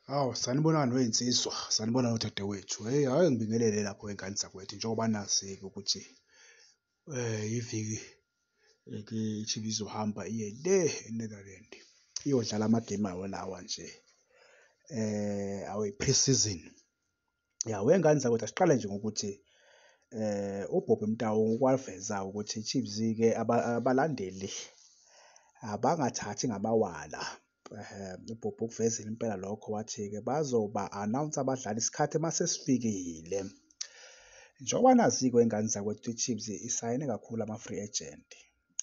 Hawu, sanibonani weyinsizwa, sanibonani odadewethu. Hheyi, ake ngibingelele lapho wey'ngane zakwethu njengoba nazi-ke ukuthi iviki i-Chiefs izohamba iye le e-Netherland iyodlala amagemu ayo lawa nje awe-pre-season. Ya, wey'ngane zakwethu asiqale nje ngokuthi uBobby Motaung uke waveza ukuthi i-Chiefs-ke abalandeli abangathathi ngamawala. UBobby ukuvezile impela lokho wathi-ke bazoba-announce-a abadlali isikhathi uma sesifikile. Njengoba nazi-ke wey'ngane zakwethu i-Chiefs isayine kakhulu ama-free agent.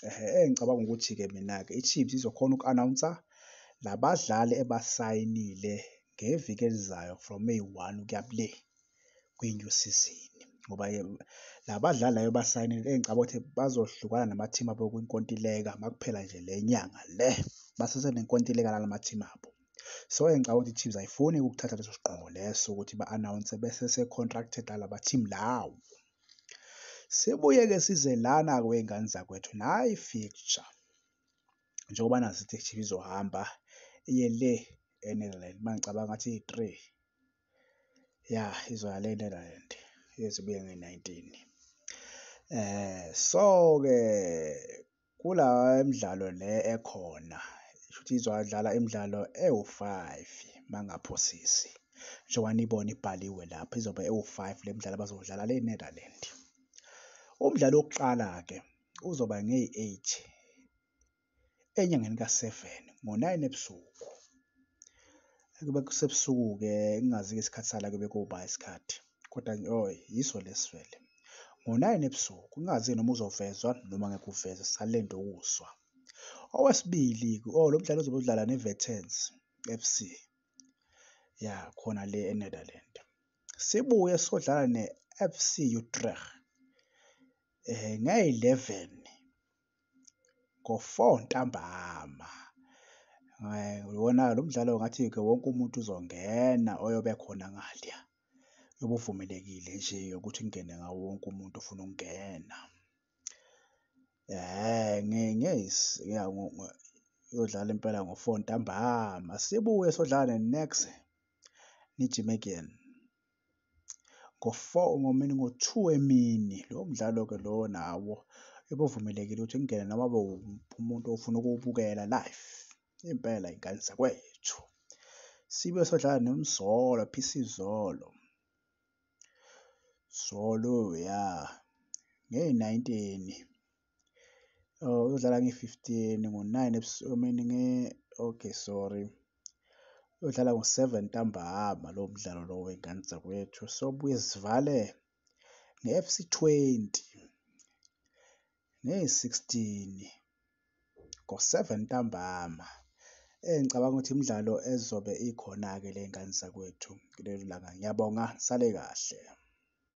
Ehhe, engicabanga ukuthi-ke mina-ke i-Chiefs izokhona uku-announce-a labadlali ebasayinile ngeviki elizayo from eyi-1 kuya le kwi-new season. Ngoba-ke la badlali laba ebasayinile engicabanga ukuthi bazohlukana namathimu abo kwinkontileka uma kuphela nje le nyanga le, basesenenkontileka nalama thimu abo. So, engicabanga ukuthi i-Chiefs ayifuni ukuthatha leso sinqumo leso ukuthi ba-announce besese-contracted nalama thimu lawo. Sibuye-ke size lana-ke wey'ngane zakwethu, nayi i-fixture njengoba nazi ukuthi i-Chiefs izohamba iye le e-Netherland uma ngicabanga ngathi iyi-three, ya izoya le e-Netherland iyoze ibuye ngeyi-19. So-ke kula midlalo le ekhona shuthi izodlala imidlalo ewu-five uma ngingaphosisi, njengoba niyibona ibhaliwe lapho izobe iwu-five le midlalo abazowudlala le e-Netherland. Umdlalo wokuqala-ke uzoba ngeyi-eight enyangeni ka-seven ngo-nine ebusuku. Kube kusebusuku-ke ngingazi-ke isikhathi sala kuyobe kuwuba isikhathi kodwa oh yiso lesi vele, ngo-nine ebusuku. Ngingazi-ke noma uzovezwa noma ngeke uvezwe sisalinde ukuzwa. Owesibili-ke, oh lo mdlalo uzobe udlala ne-Vitesse FC, ya khona le e-Netherland. Sibuye siyodlala ne-FC Utrecht ngeyi-11 ngo-four ntambama. Wona lo mdlalo ngathi-ke wonke umuntu uzongena oyobe ekhona ngaliya. Uyobe uvumelekile nje ukuthi kungene ngawo wonke umuntu ofuna ukungena. Iyodlala impela ngo-four ntambama. Sibuye siyodlala ne-Nex Nijmegen ngo-four ngo-two emini. Lowo mdlalo-ke lowo nawo uyobe uvumelekile ukuthi kungene noma ngabe umuntu ofuna ukuwubukela live. Impela y'ngane zakwethu. Sibuye siyodlala noMzolo, PC Zolo, Zolo ya ngeyi-19. Oh, uyodlala ngeyi-15 ngo-nine I mean okay sorry, uyodlala ngo-seven ntambama lowo mdlalo lowo wey'ngane zakwethu. Sobuye sivale nge-FC 20 ngeyi-16 ngo-seven ntambama. Engicabanga ukuthi imidlalo ezobe ikhona-ke le y'ngane zakwethu kulelo langa. Ngiyabonga, nisale kahle.